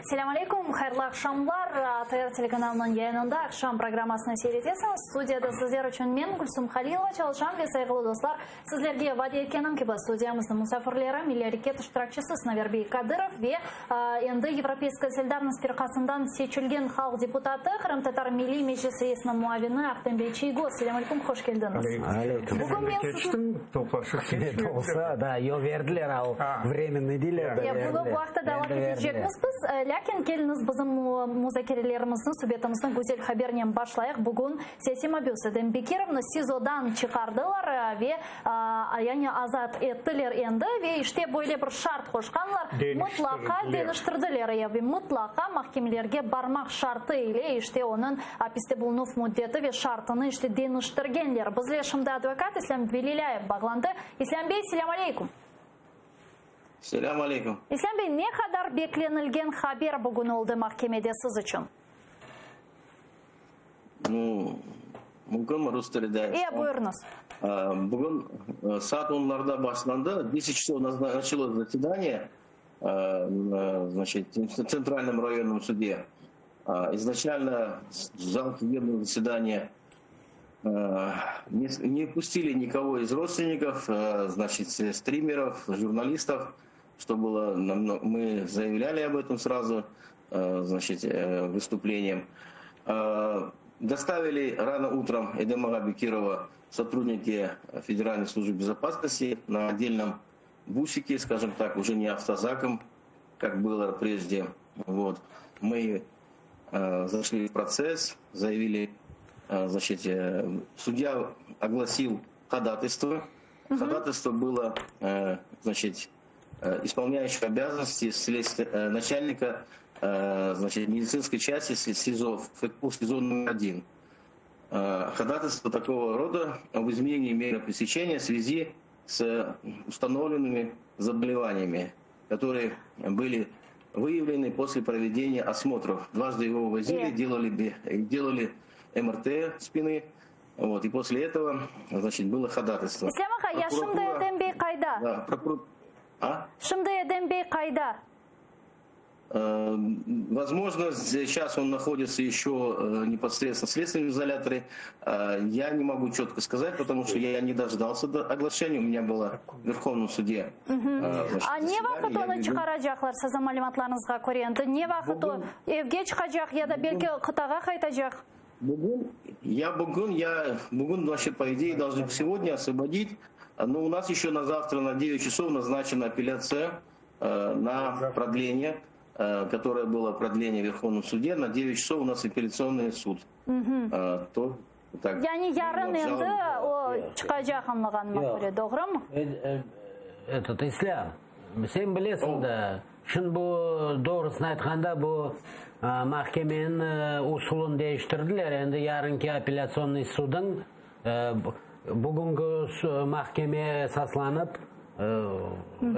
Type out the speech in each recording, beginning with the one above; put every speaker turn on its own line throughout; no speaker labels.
Selâm aleyküm, hayırlı aqşamlar. ATR telekanalınıñ yayınında aqşam programmasını seyretesiñiz. Studiyada sizler içün men, Gülsum Halilova, çalışam ve sayğılı dostlar, sizlerge vade etkenim kibi, studiyamıznıñ musafirleri, Milliy areket iştirakçisi Sinaver bey Kadırov ve endi Yevropeyskaya solidarnost firqasından seçilgen halq deputatı, Qırımtatar Milliy Meclis reisiniñ muavini Ahtem bey Çiygoz. Selâm aleyküm, hoş keldiñiz.
Aleyküm.
Bugün men sizni.
Qısmet olsa, da, yo, berdiler, al, vremennıy deyler de,
Ya, bunı bu aqta da laf etecekmiz biz, lâkin keliñiz bizim muzakerelerimizni, subetimizni güzel habernen başlayıq. Bugün siyasiy mabüs Edem Bekirovnı SİZOdan çıqardılar ve, yani azat ettiler endi ve işte böyle bir şart qoşqanlar, mıtlaqa deñiştirdiler, ya, ve mıtlaqa mahkemelerge barmaq şartı ile işte onıñ apiste bulunuv müddeti ve şartını işte deñiştirgenler. Bizle şimdi advokat İslâm Velilâyev bağlandı. İslâm bey, selâm aleyküm.
Selâm aleyküm.
İslâm bey, ne qadar beklenilgen haber bugün oldı mahkemede siz içün?
Nu, mümkünmi rus tilide?
E, buyurıñız.
Bugün saat onlarda başlandı, deset çasov началось заседание, значит, в Центральном районном суде. Изначально в зал судебного заседания не пустили никого из родственников, значит, стримеров, журналистов, что было, мы заявляли об этом сразу, значит, выступлением. Доставили рано утром Эдема Бекирова сотрудники Федеральной службы безопасности на отдельном бусике, скажем так, уже не автозаком, как было прежде. Вот. Мы э, зашли в процесс, заявили, э, значит, э, судья огласил ходатайство. Угу. Ходатайство было, э, значит, э, исполняющего обязанности следствия, э, начальника э, значит, медицинской части СИЗО, ФКУ СИЗО номер один. Э, ходатайство такого рода об изменении меры пресечения в связи с установленными заболеваниями, которые были выявлены после проведения осмотров. Дважды его увозили, делали, делали МРТ спины, вот, и после этого, значит, было ходатайство.
İslâm ağa, ya şimdi Edem bey qayda?
Да, прокур... А?
Şimdi Edem bey qayda?
Э, возможно, сейчас он находится еще э, непосредственно в следственном изоляторе. Э, я не могу четко сказать, потому что я не дождался до оглашения. У меня было в Верховном суде.
Значит, A ne vaqıt onı çıqaracaqlar, siziñ malümatlarıñızğa köre? Endi ne vaqıt o evge çıqacaq ya da belki qıtağa qaytacaq?
Bugün, я bugün, я bugün, вообще, по идее, должны сегодня освободить, но у нас еще на завтра на 9 часов назначена апелляция на продление, которое было продление в Верховном суде, на 9 часов у нас апелляционный суд.
Угу.
То, так,
Yani yarın endi o çıqacaq añlağanıma köre, doğrumı?
Этот, İslâm, sen bilesiñ da, şimdi bu doğrusını aytqanda bu mahkemeniñ usulını deñiştirdiler, endi yarınki apellâtsionnıy sudıñ bugünki mahkeme esaslanıp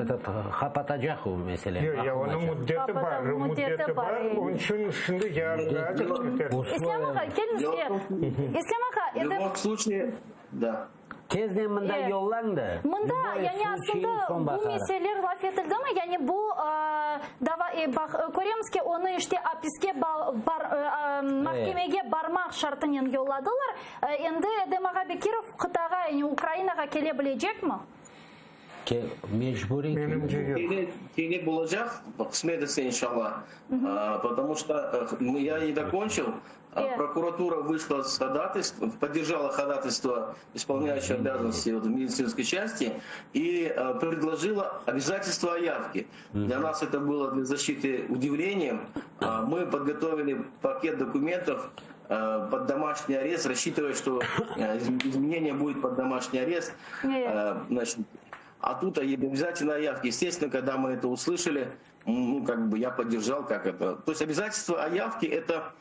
этот, qapatacaq o meseleni.
Yoq, yoq, onıñ müddeti bar, müddeti bar, onıñ içün şimdi yarınğa
İslâm ağa, keliñiz, İslâm ağa,
В любом случае, да.
Tezden mında yollañ da.
Mında, yani aslında bu meseleler laf etildimi? Yani bu dava, baq, köremiz ki, onı işte apiske bar, mahkemege barmaq şartınen yolladılar. Endi Edem ağa Bekirov qıtağa, yani Ukrainağa kele bilecekmi?
Mecburiy
kelmeli. Kelip olacaq, qısmet etse inşallah. Потому что я не докончил. Прокуратура вышла с ходатайством, поддержала ходатайство исполняющего обязанности вот в медицинской части и предложила обязательство о явке. Для нас это было для защиты удивлением. Мы подготовили пакет документов под домашний арест, рассчитывая, что изменение будет под домашний арест. Значит, а тут обязательно о явке. Естественно, когда мы это услышали, ну, как бы я поддержал, как это. То есть обязательство о явке это,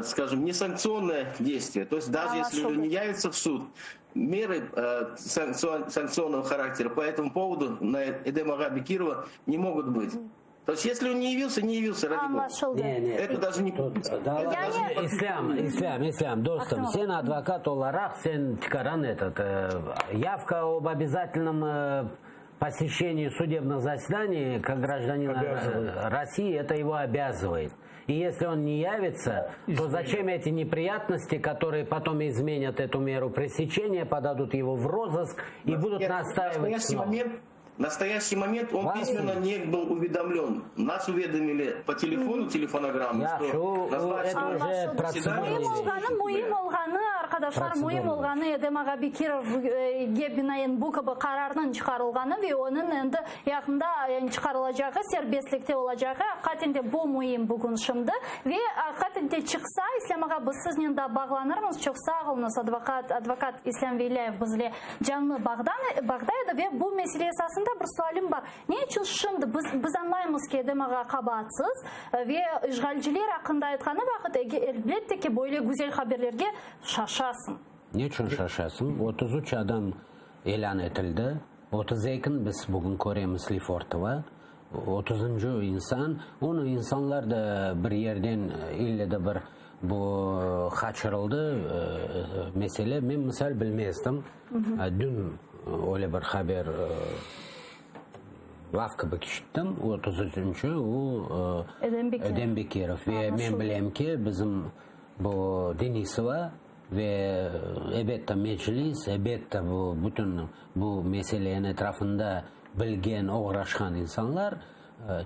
скажем, не санкционное действие. То есть даже если он не явится в суд, меры санкционного характера по этому поводу на Эдема ağa Бекирова не могут быть. То есть если он не явился, не явился, ради бога.
Не, не.
Это даже не...
Yani... İslâm, İslâm, İslâm, dostum, sen advokat olaraq, sen tikaran этот, явка об обязательном. Посещение судебных заседаний, как гражданина России, это его обязывает. И если он не явится, то зачем эти неприятности, которые потом изменят эту меру пресечения, подадут его в розыск и будут
Нет,
настаивать
в настоящий
снова?
момент, в настоящий момент он
Вас-
письменно не был уведомлен. Нас уведомили по телефону, телефонограмму,
Ya,
что
şu,
назначено
это уже
Anlaşıldı.
процедурный
Müim
вещь.
olğanı, müim olğanı, arqadaşlar, müim
Процедурный
olğanı Edem ağa Bekirovge binaen bu kibi qararnıñ çıqarılğanı ve onıñ endi yaqında yani çıqarılacağı, serbestlikte olacağı, aqiqaten de bu müim bugün şimdi. Ve aqiqaten de çıqsa, İslâm ağa, biz siznen daa bağlanırmız. Çoq sağ oluñız, advokat, advokat İslâm Velilâyev bizle canlı bağdan, bağda edi. Ve bu mesele esasında bir sualim bar. Ne içün şimdi biz, biz añlaymız ki, Edem ağa qabaatsız ve işğalciler aqqında aytqanı vaqıt, elbette ki, böyle güzel haberlerge şaşasıñ.
Ne içün şaşasıñ? 33 adam ilân etildi, 32-ni biz bugün köremiz Lefortovo, otuzıncı insan, onı insanlar da bir yerden ille de bir bu qaçırıldı mesele, men misal bilmezdim, dün öyle bir haber laf kibi işittim, otuz üçünci o
Edem Bekirov.
Edem Bekirov. Ve men bilem ki, bizim bu Denisova ve elbette Meclis, elbette bu bütün bu meseleniñ etrafında bilgen, oğraşqan insanlar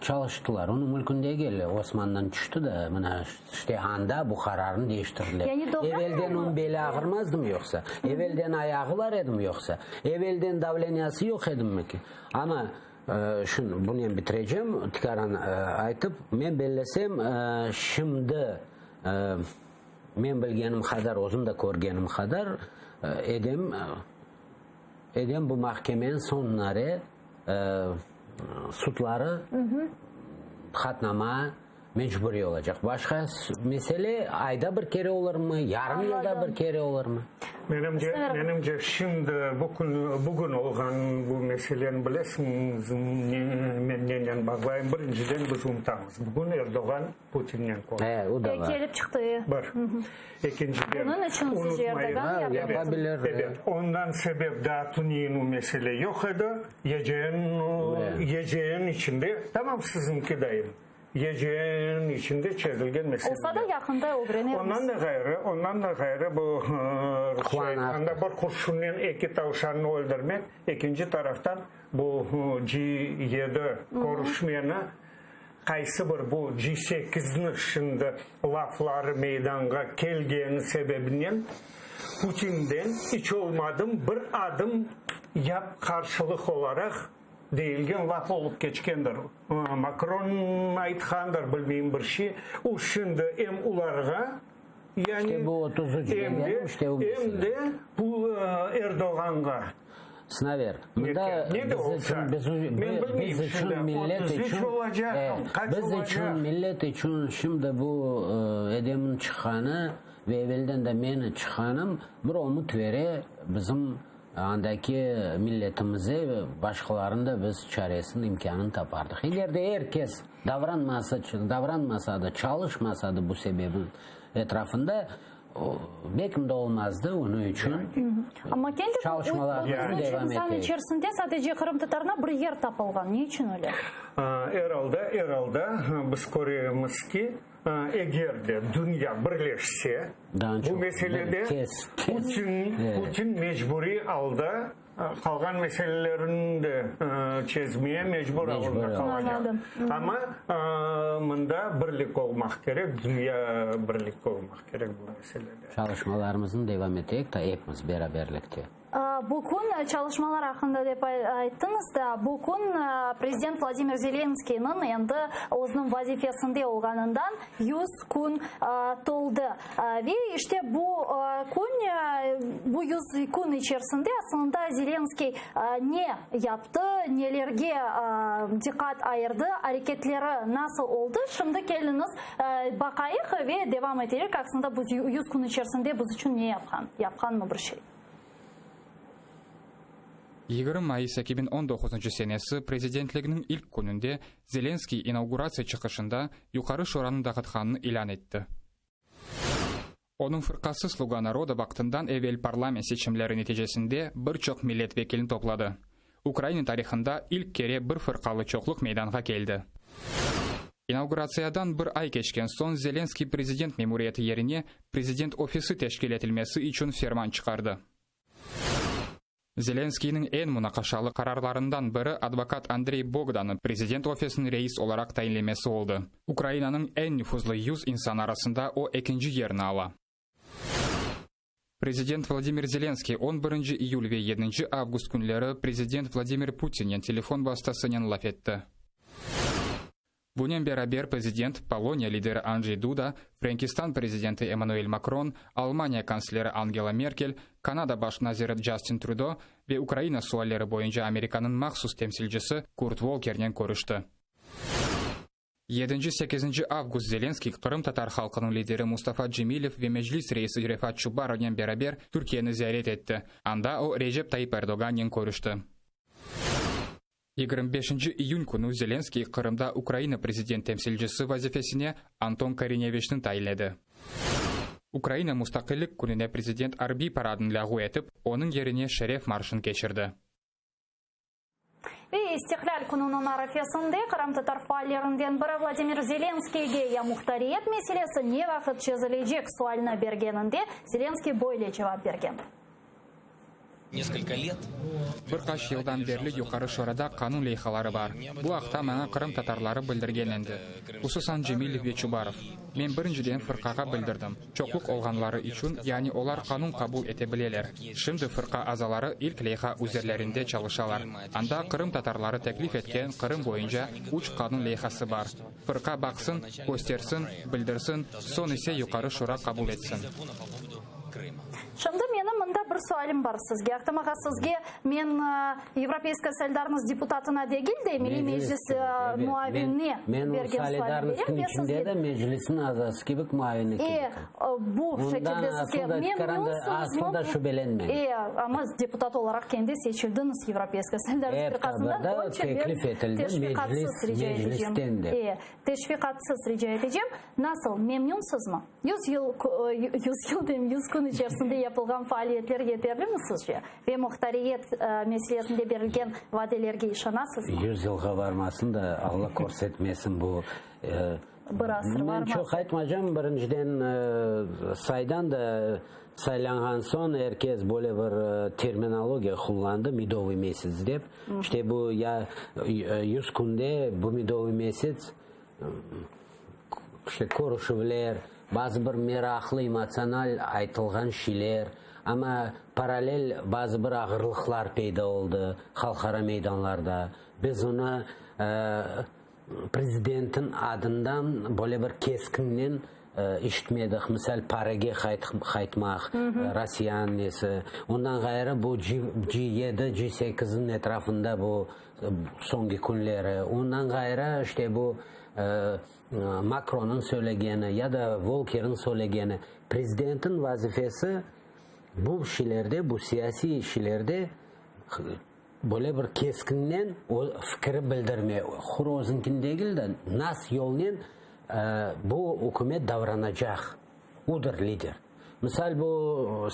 çalıştılar. Onıñ mümkün degil, Osmandan tüşti de, mına işte anda bu qararnı deñiştirdiler.
Yani doğru
Evelden
mı?
onıñ beli ağırmazdımı yoqsa? Evelden ayağı bar edimi yoqsa? Evelden давление sı yoq edimi ki? Amma şun bunen bitirecem, tikaran aytıp, men bellesem, şimdi men bilgenim qadar, özüm de körgenim qadar, Edem Edem bu mahkemeniñ soñunare sudları qatnama mecburiy olacaq. Başqa mesele ayda bir kere olurmı, yarım yılda bir kere olurmı?
Menimce, menimce şimdi bugün, bugün olğan bu meseleni bilesiñiz, men nenen bağlayım? Birinciden biz unutamız. Bugün Erdoğan Putinnen körüşti.
E, o da bar.
Kelip çıqtı.
Bir. Ekinciden,
Bunıñ içün siz
unutmayın.
Erdoğan
Ha,
yardım
yapabilir.
Evet, ondan sebep daa tünevin o mesele yoq edi. Gecenin, gecenin içinde, tamam siziñki dayın, gecenin içinde çezilgen mesele.
Olsa da yaqında ögrenermiz.
Ondan da ğayrı, ondan da ğayrı bu rusça aytqanda bir qurşunnen eki tavşannı öldürmek, ekinci taraftan bu G7 körüşmeni qaysı bir bu G8-ni şimdi lafları meydanğa kelgeni sebebinen Putinden iç olmadım bir adım yap qarşılıq olaraq deyilgen laf olıp keçkendir. Makron aytqandır, bilmeyim bir şey. O şimdi em olarğa yani
İşte bu 33
em de,
degenim, işte o
em
mesele.
de bu Erdoğanğa.
Sınaver, mında
Ne de
biz
olsa,
içün, biz,
men bilmeyim
biz içün,
şimdi,
millet
33
içün,
olacaq, qaç
biz
olacaq?
içün, millet içün şimdi bu Edemniñ çıqqanı ve evelden de meni çıqqanım bir ümüt vere bizim andaki milletimize ve başqalarını da biz çaresini, imkânını tapardıq. Eger de er kes davranmasa, davranmasa da, çalışmasa da bu sebebin etrafında, belkim de olmazdı, onıñ içün
Amma kendi bu
çalışmalar
33
devam
insan
eteyik.
içerisinde sadece qırımtatarına bir yer tapılğan. Ne içün öyle?
Er alda, er alda biz köremiz ki, eger de dünya birleşse,
Daa
bu
çoq,
meselede
kes, kes.
Putin, Putin mecburiy alda qalğan meselelerini de çezmeye mecbur
Mecbur
alında qalacaq.
Añladım.
Amma mında birlik olmaq kerek, dünya birlik olmaq kerek bu meselede.
Çalışmalarımıznı devam eteyik da epimiz beraberlikte.
Bu kün çalışmalar aqqında dep ayttıñız da, bu kün prezident Vladimir Zelenskıynıñ endi özüniñ vazifesinde olğanından 100 kün toldı. Ve işte bu kün, bu 100 kün içerisinde aslında Zelenskıy ne yaptı, nelerge diqqat ayırdı, areketleri nasıl oldı, şimdi keliñiz baqayıq ve devam eteyik. Aslında bu 100 kün içerisinde biz içün ne yapqan, yapqanmı bir şey?
20 mayıs 2019 senesi prezidentliginiñ ilk kününde Zelenskiy inauguratsiya çıqışında Yuqarı Şuranı dağıtqanını ilân etti. Onıñ fırqası Sluga naroda vaqtından evel parlament seçimleri neticesinde bir çoq milletvekilini topladı. Ukraina tarihında ilk kere bir fırqalı çoqluq meydanğa keldi. İnauguratsiyadan bir ay keçken soñ Zelenskıy prezident memuriyeti yerine prezident ofisi teşkil etilmesi içün ferman çıqardı. Zelenskıynıñ eñ munaqaşalı qararlarından biri advokat Andrey Bogdannı prezident ofisiniñ reis olaraq tayinlemesi oldı. Ukrainanıñ eñ nüfuzlı yüz insanı arasında o ekinci yerni ala. Prezident Vladimir Zelenskıy on birinci iyül ve yedinci avgust künleri prezident Vladimir Putinnen telefon vastasınen laf etti. Bunen beraber prezident, Poloniya lideri Andjey Duda, Frenkistan prezidenti Emmanuel Makron, Almaniya kantsleri Angela Merkel, Kanada baş naziri Justin Trudeau ve Ukraina sualleri boyunca Amerikanıñ mahsus temsilcisi Kurt Volkernen körüşti. Yedinci, sekizinci avgust Zelenskıy qırımtatar halqınıñ lideri Mustafa Cemilev ve Meclis reisi Refat Çubarovnen beraber Türkiyeni ziyaret etti. Anda o Recep Tayyip Erdoğannen körüşti. 25 iyün künü Zelenskıy Qırımda Ukraina prezident temsilcisi vazifesine Anton Korineviçni tayinledi. Ukraina Mustaqillik kününe prezident arbiy paradını lâğu etip, onıñ yerine şeref marşın keçirdi.
Ve İstiqlâl kününiñ arefesinde qırımtatar faallerinden biri Vladimir Zelenskiyge ya muhtariyet meselesi ne vaqıt çezilecek sualini bergeninde Zelenskiy böyle cevap bergen.
Bir qaç yıldan berli Yuqarı Şurada qanun leyhaları bar. Bu aqta maña qırımtatarları bildirgen endi. Hususan Cemilev ve Çubarov. Men birinciden fırqağa bildirdim. Çoqluq olğanları içün, yani olar qanun qabul ete bileler. Şimdi fırqa azaları ilk leyha üzerlerinde çalışalar. Anda qırımtatarları teklif etken Qırım boyunca üç qanun leyhası bar. Fırqa baqsın, köstersin, bildirsin, soñ ise Yuqarı Şura qabul etsin.
Şimdi menim mında bir sualim bar sizge. Ahtem ağa, sizge men Yevropeyskaya solidarnost deputatına degil de, Milliy Meclis muavinine bergen sualni berem ve sizge.
Men o Solidarnostnıñ içinde de Meclisniñ azası kibi, muavini kibi.
E, bu şekilde sizge memnünsizmi?
Aslı da şübelenmeñ.
E, amma deputat olaraq kendi seçildiñiz Yevropeyskaya solidarnost firqasından.
E, tabi, teklif etildi Meclisten de.
E, teşviqatsız rica etecem. Nasıl, memnünsizmi? Yüz yıl, yüz yıl deyim, yüz kün içerisinde yapılğan faaliyetler yeterlimi sizce? Ve muhtariyet meselesinde berilgen vadelerge işanasızmı?
Yüz yılğa varmasın da, Alla körsetmesin bu.
Bir asır
Men
varmaz.
çoq aytmaycam, birinciden, saydan da saylanğan soñ er kes böyle bir terminologiya qullandı, medovıy mesяц dep. İşte bu ya yüz künde bu medovıy mesяц, İşte, körüşüvler, bazı bir meraqlı, emotsional aytılğan şeyler, amma parallel bazı bir ağırlıqlar peyda oldı halqara meydanlarda. Biz onı prezidentniñ adından böyle bir keskinnen işitmedik. Misal, PAREge qaytmaq, Rossiyanıñ nesi. Ondan ğayrı, bu G yedi, G sekizniñ etrafında bu soñki künleri. Ondan ğayrı, işte bu Macronnıñ söylegeni ya da Volkerniñ söylegeni, prezidentniñ vazifesi bu şeylerde, bu siyasiy şeylerde böyle bir keskinnen o fikiri bildirme, hür özüñkini degil de, nas yolnen bu ükümet davranacaq, odır lider. Misal, bu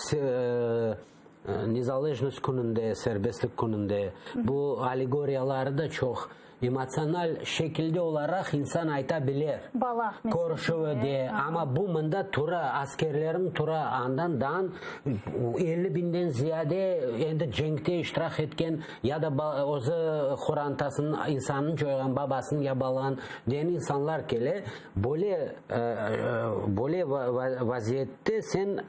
Nezalejnost kününde, serbestlik kününde bu allegoriyaları da çoq emotsional şekilde olaraq insan ayta bilir.
Bala
Körüşüvi de, amma bu mında tura, askerlerim tura, andan daan 50 biñden ziyade endi cenkte iştirak etken ya da özü qorantasınıñ insanını coyğan, babasını ya balan degen insanlar kele. Böyle, böyle vaziyette sen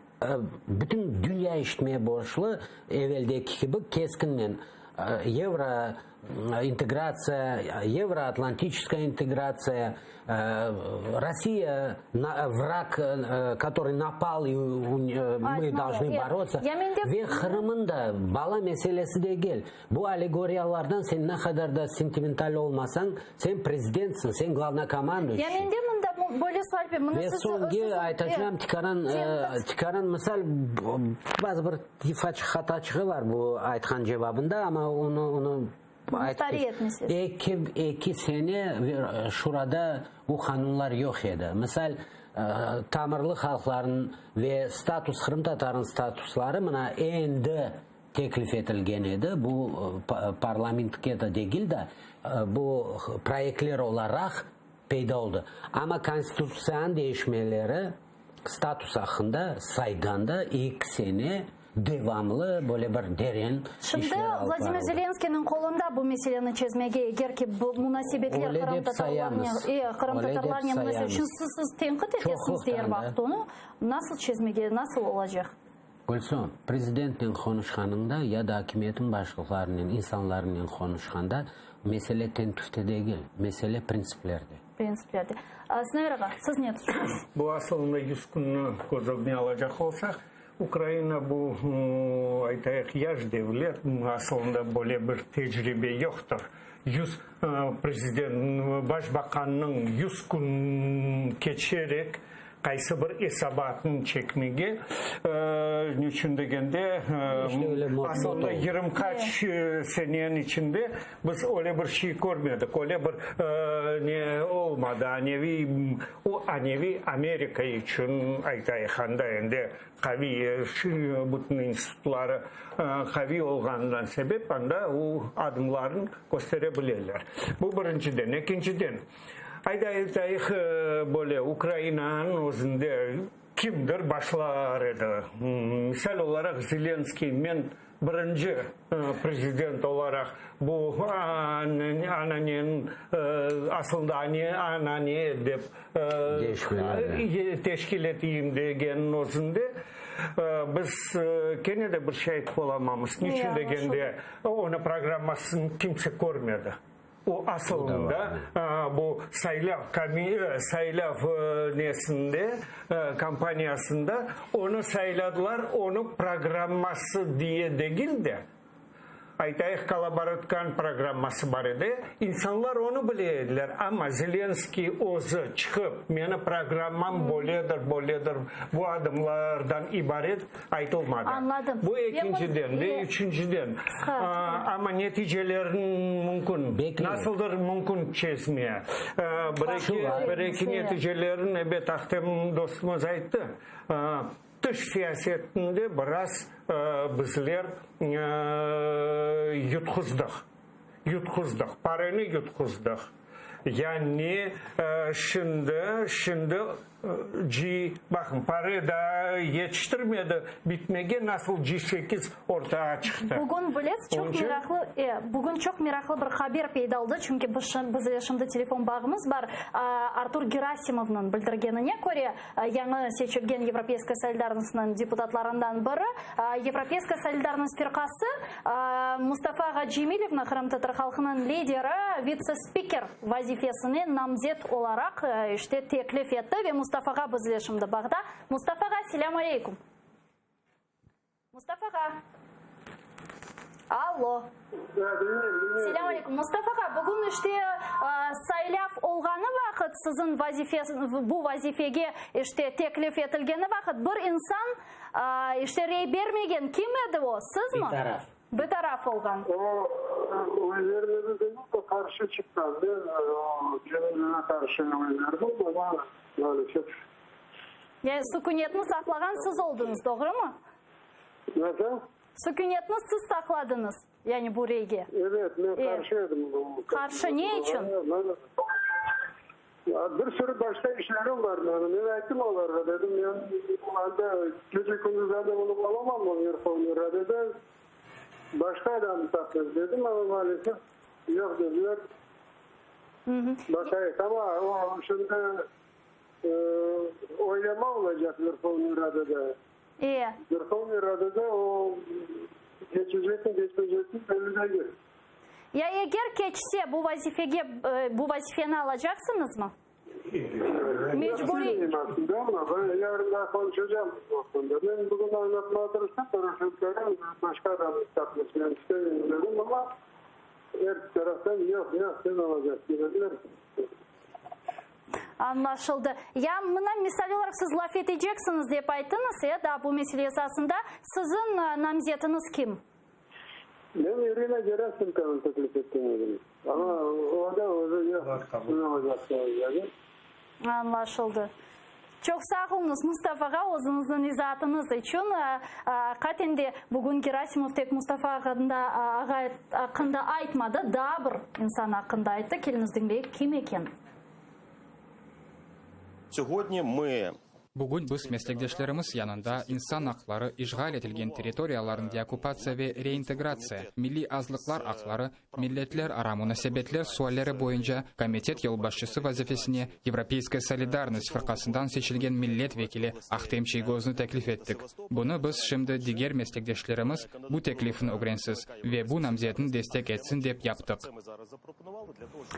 bütün dünya işitmeye borclu, eveldeki kibi keskinnen yevro integratsiya, yevroatlantiçeskaya integratsiya, Rossiya vrag, kotorıy napal, mı dolžnı borotsya, ve Qırımın da bala meselesi degil. Bu allegoriyalardan sen ne qadar da sentimental olmasañ, sen prezidentsiñ, sen glavnokomanduyuşiy.
Ya mende mında böyle sual bar.
Ve soñki aytacağım tikaran, tikaran misal, bazı bir ufacıq hataçığı var bu aytqan cevabında, amma onı, onı
Muhtariyet meselesi.
Eki, eki sene şurada bu qanunlar yoq edi. Misal, tamırlı halqlarnıñ ve status, qırımtatarnıñ statusları mına endi. teklif etilgen edi, bu parlamentke de degil de, bu proyektler olaraq peyda oldı. Amma konstitutsiyanıñ deñişmeleri status aqqında sayganda eki sene devamlı böyle bir deren
Şimdi
işler alıp
Vladimir
barıldı.
Zelenskıynıñ qolunda bu meseleni çezmege, eger ki bu munasebetler
Öyle dep
qırımtatarlarnen,
sayamız.
e,
Öyle dep
qırımtatarlarnen munasebet, çünki
sayamız.
siz, siz tenqit etesiñiz de er
Çoqluqtan da.
vaqıt onı, nasıl çezmege, nasıl olacaq?
Gülsüm, prezidentnen qonuşqanıñda ya da akimiyetniñ başlıqlarınen, insanlarınen qonuşqanda mesele tentüvte degil, mesele printsiplerde.
Printsiplerde. Sinaver ağa, siz ne tüşünesiz?
Bu asılında yüz künni köz ögüne alacaq olsaq, Ukraina bu, aytayıq, yaş devlet, asılında böyle bir tecribe yoqtır. Yüz prezident, baş baqannıñ yüz kün keçerek qaysı bir esabatnı çekmege, niçün degende, asılında yigirmi qaç seneniñ içinde biz öyle bir şey körmedik, öyle bir ne olmadı, aneviy, o aneviy Amerika içün aytayıq, anda endi Qaviy, bütün institutları qaviy olğanından sebep anda o adımlarnı köstere bileler. Bu birinciden. Ekinciden, ayda aytayıq, böyle Ukrainanıñ özünde kimdir başlar edi. Misal olaraq, Zelenskıy, men Birinci prezident olaraq bu ananeniñ asılında anane dep teşkil eteyim degenniñ özünde biz kene de bir şey aytıp olamamız. Niçün degende, onıñ programmasını kimse körmedi. O asılında bu saylav saylav nesinde kampaniyasında onı sayladılar, onıñ programması diye degil de, aytayıq, Koloborodkanıñ programması bar edi, insanlar onı bile ediler, amma Zelenskiy özü çıqıp, meni programmam böyledir, böyledir, bu adımlardan ibaret aytılmadı.
Añladım.
Bu ekinciden ve üçünciden, amma neticelerin mümkün, nasıldır mümkün çezmeye. Bir eki, bir eki neticelerin, ebet, Ahtem dostumız ayttı, tış siyasetinde biraz bizler yutquzdıq, yutquzdıq, paranı yutquzdıq. Yani şimdi, şimdi G, baqıñ, para daa yetiştirmedi bitmege, nasıl G sekiz ortağa çıqtı.
Bugün, bilesiz, çoq meraqlı, e, bugün çoq meraqlı bir haber peyda oldı, çünki biz biz ile şimdi telefon bağımız bar. Artur Gerasimovnıñ bildirgenine köre, yañı seçilgen Yevropeyskaya solidarnostnıñ deputatlarından biri, Yevropeyskaya solidarnost firqası Mustafa ağa Cemilevni, qırımtatar halqınıñ lideri, vitse-spiker vazifesine namzet olaraq, işte, teklif etti ve Mustafa ağa bizle şimdi bağda. Mustafa ağa, selâm aleyküm. Mustafa ağa. Allo. Selâm aleyküm. Mustafa ağa, bugün işte saylav olğanı vaqıt, siziñ vazife, bu vazifege, işte, teklif etilgeni vaqıt bir insan, işte, rey bermegen. Kim edi o? Sizmi?
Bir taraf.
Bir taraf olğan.
O, oy bermedi degil de, qarşı çıqqan. Men o Cemileve qarşı oy berdim, amma maalesef.
Yani sükünetni saqlağan siz oldıñız, doğrumı?
Nasıl?
Sükünetni siz saqladıñız, yani bu reyge.
Evet, men qarşı edim bu.
Qarşı ne içün?
Bir sürü başqa işlerim bar menim. Men ayttım olarğa, dedim, men anda gece-kündüz anda olıp olamam o Verhovnıy Radada, başqa adamnı tapıñız, dedim, amma maalesef yoq dediler. Baqayıq, amma o şimdi oylama olacaq Verhovnıy Radada.
E.
Verhovnıy Radada o keçecekmi, keçmeycekmi belli degil.
Ya eger keçse, bu vazifege, bu vazifeni alacaqsıñızmı? Mecburiy.
Bilmeyim aslında, amma ben yarın daa qonuşacağım bu aqqında. Men bugün añlatmağa tırıştım, Poroşenkoğa, başqa adamnı tapmış, men istemeyim dedim, amma er taraftan yoq, yoq, sen alacaqsıñ dediler.
Añlaşıldı. Ya mına misal olaraq siz laf eteceksiñiz dep ayttıñız, e, daa bu mesele esasında. Siziñ namzetiñiz kim?
Men İrina Geraşçenkonı teklif etken edim, amma o da özü yoq, siz olacaqsıñız dedi.
Añlaşıldı. Çoq sağ oluñız, Mustafa ağa, özüñizniñ izaatıñız içün. Aqiqaten de, bugün Gerasimov tek Mustafa ağa aqqında aytmadı, daa bir insan aqqında ayttı. Keliñiz diñleyik, kim eken?
Sögodni mı
Bugün biz meslekdeşlerimiz yanında insan aqları, işğal etilgen territoriyalarnıñ deokkupatsiya ve reintegratsiya, milliy azlıqlar aqları, milletlerara munasebetler sualleri boyunca komitet yolbaşçısı vazifesine Yevropeyskaya solidarnost fırqasından seçilgen millet vekili Ahtem Çiygoznı teklif ettik. Bunı biz şimdi diger meslekdeşlerimiz bu teklifni ögrensiz ve bu namzetni destek etsin dep yaptıq.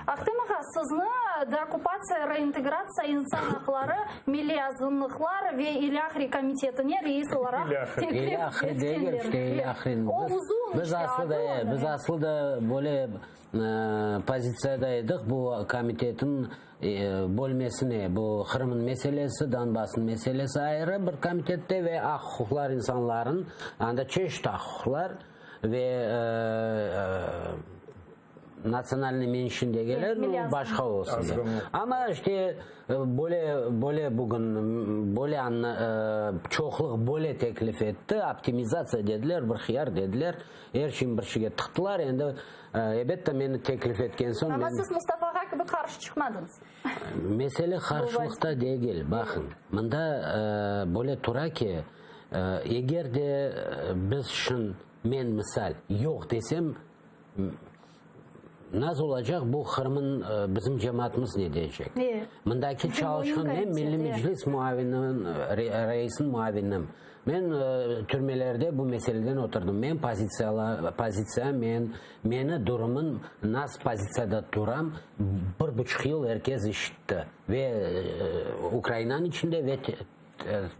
Ahtem ağa, sizni Deokkupatsiya, reintegratsiya, insan aqları, milliy azğınlıqlar ve ilâhre komitetine reis olaraq teklif
İlâhre degil,
etkenler.
işte ilâhre.
O uzun
Biz
işte
aslı da,
adı onıñ.
biz aslı da böyle pozitsiyada edik, bu komitetin bölmesine, bu Qırım'ın meselesi, Donbass'ın meselesi ayrı bir komitette ve aq-uquqlar insanların, anda çeşit aq-uquqlar ve natsionalnıy menşin degenler,
Evet,
başqa olsun dep. Amma işte böyle, böyle bugün, böyle çoqluq böyle teklif etti, optimizatsiya dediler, bir hıyar dediler, er şeyni bir şeyge tıqtılar, endi ebette meni teklif etken soñ
Amma
men
siz Mustafa ağa kibi qarşı çıqmadıñız.
Mesele qarşılıqta degil, baqıñ, mında böyle tura ki, eger de biz şın, men misal, yoq desem, Naz olacaq bu Qırımın bizim cemaatımız ne deycek? Mındaki çalışqan men Milliy Meclis muavininiñ reisiniñ muavinim. Men türmelerde bu meseleden oturdım. Men pozitsiya men meni durumım naz pozitsiyada turam bir buçuq yıl er kes işitti ve Ukrainanıñ içinde ve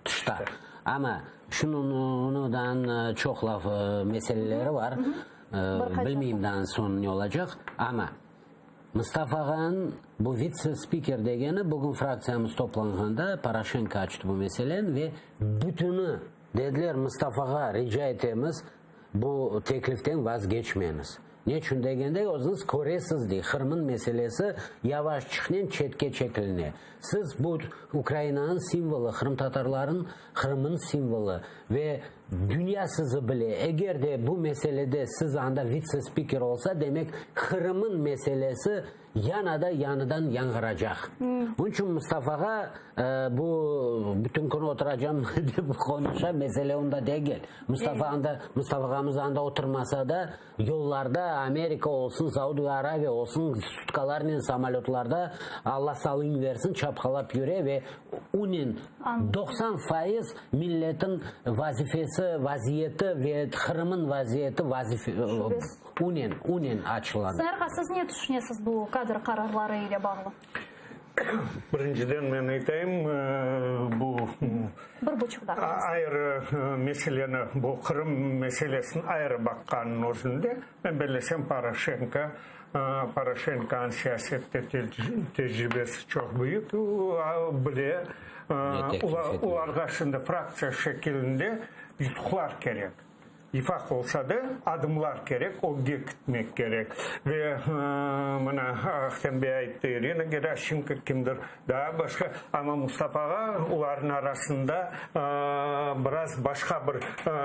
tışta. Amma şunıñ çoq laf meseleleri bar. Bilmeyim daa soñu ne olacaq. Amma Mustafa ağanıñ bu vitse-spiker degeni, bugün fraktsiyamız toplanğanda Poroşenko açtı bu meseleni ve bütüni dediler Mustafağa rica etemiz, Bu tekliften vazgeçmeñiz. Neçün degende, özüñiz köresiz, dey, Qırımnıñ meselesi yavaşçıqnen çetke çekiline. Siz bu Ukrainanıñ simvolı, qırımtatarlarnıñ Qırımnıñ simvolı ve dünya sizi bile. Eger de bu meselede siz anda vitse-spiker olsa, demek, Qırımnıñ meselesi Yana da yañıdan yañğıracaq. Bunıñ içün Mustafağa bu bütün kün oturacam dep qonuşa, mesele onda degil. Mustafa anda, Mustafa ağamız anda oturmasa da, yollarda Amerika olsun, Saudiya Arabiya olsun, sutkalarnen samolötlarda Alla sağlığın versin çapqalap yüre ve onen 90% milletin vazifesi, vaziyeti ve Qırımın vaziyeti vazife, Unen, unen açıladı.
Serha, siz ne tüşünesiz bu kadr qararları ile bağlı?
Birinciden men aytayım, bu
Bir buçuq daqiqa.
ayrı meseleni, bu Qırım meselesini ayrı baqqanıñ özünde, men bellesem Poroşenko, Poroşenkonıñ siyasette tecribesi çoq büyük, o bile, olarğa şimdi fraktsiya şekilinde yutuqlar kerek. İfaq olsa da, adımlar kerek, ögge ketmek kerek. Ve mına Ahtem bey ayttı, İrina Geraşçenko, kimdir daa başqa, amma Mustafa ağa olarnıñ arasında biraz başqa bir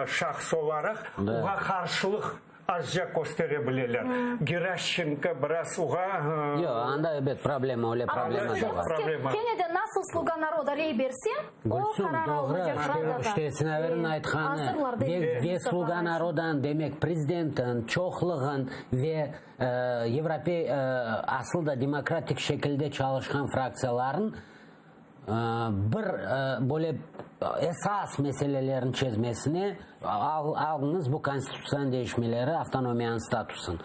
şahs olaraq, oña qarşılıq azca köstere bileler. Geraşçenko biraz oña.
Yoq, anda ebet problema, öyle problema da bar.
Kene de nasıl Sluga naroda rey berse, O
Gülsüm,
qarar
doğru,
alınacaq
işte,
Radada.
işte Sinaverniñ aytqanı,
Azırlar
ve,
deyler
ve
Mustafa
Sluga
ağa.
narodan, demek, prezidentin çoqluğın ve e, Evrope, e, asıl da demokratik şekilde çalışqan fraktsiyaların e, bir e, böyle esas meselelerin çezmesine al, alıñız bu konstitutsiyanıñ deñişmeleri, avtonomiyanıñ statusın.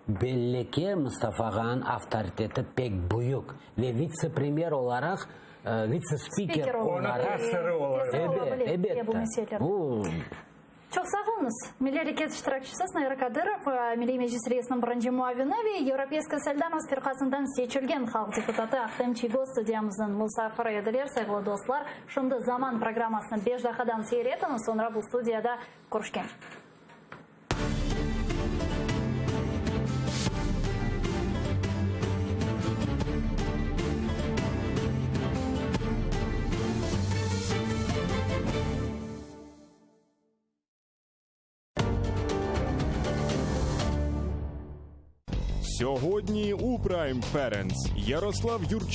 Belli ki, Mustafa ağanıñ avtoriteti pek büyük ve vitse-premyer olaraq Vitse-spiker
Onıñ tesiri ola bile.
Ebet, elbette. Bu.
Çoq sağ oluñız. Milliy areket iştirakçisi Snaver Kadırov, Milliy Meclis reisiniñ birinci muavini ve Yevropeyskaya solidarnost firqasından seçilgen halq deputatı Ahtem Çiygoz studiyamıznıñ musafiri ediler. Sayğılı dostlar, şimdi Zaman programmasını beş daqiqadan seyir etiñiz, soñra bu studiyada körüşkence.
Сьогодні у Прайм Ференц Ярослав Юрченко.